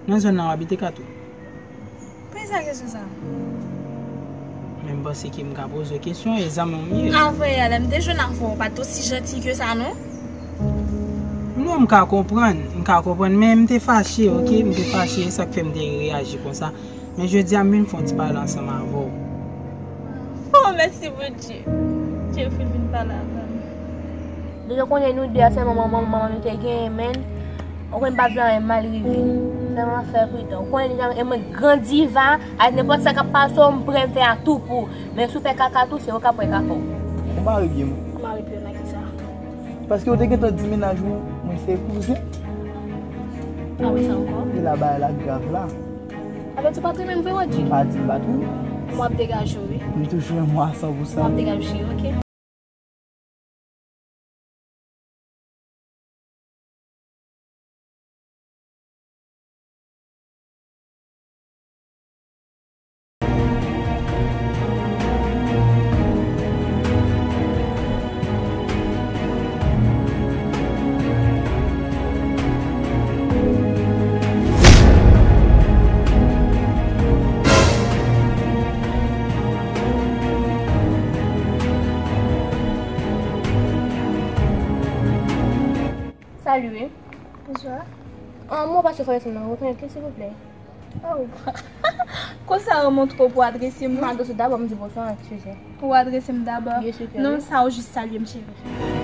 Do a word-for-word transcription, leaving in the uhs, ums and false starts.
Nan zòn nan w abite, Katou? Poukisa kesyon sa? Men m panse ke m ka poze w kesyon, e zanmi w m ye. Avanyè, lè m te jwenn avè w, w pa t osi janti ke sa, non? Non, m ka konprann, m ka konprann, men m te fache, oke? M te fache, e sa k fè m te reyaji konsa. Men jodi a, m vin fè yon ti pale ansanm avè w. Oh, mèsi Bondye. Jeffrey vin pale avè m. Deja konnen nou de a sèlman manman, manman nou te genyen, men ou konn pa vle anyen mal rive. Sèlman fè pridan. Ou konnen deja, e mwen gran diva, a nenpòt sa k ap pase w, m prè m fè a tou pou. Men si w fè kaka tou, se ou k ap wè kaka w. Ou mari byen mwen. Mari byen nan kisa? Paske ou te gentan di mennaj ou, mwen se kouzen. Ah wi, sa ankò? E la bagay la grav la. Avè di w pa t renmen m vre, Rodji? M pa di m pa t renmen. M ap degaje w, wi. M toujou renmen w a san pou san. M ap degaje w, cheri, oke? Salut. Bonsoir. Ah, mwen pase fè resim nan, rekonèt li, silvouplè. Oh. Konsa ou montre w pou adrese m, wi. M adrese w dabò, m di bonswa, eksizè. Pou adrese m dabò. Byen si ke wi. Non, sa ou jis salye m, cheri.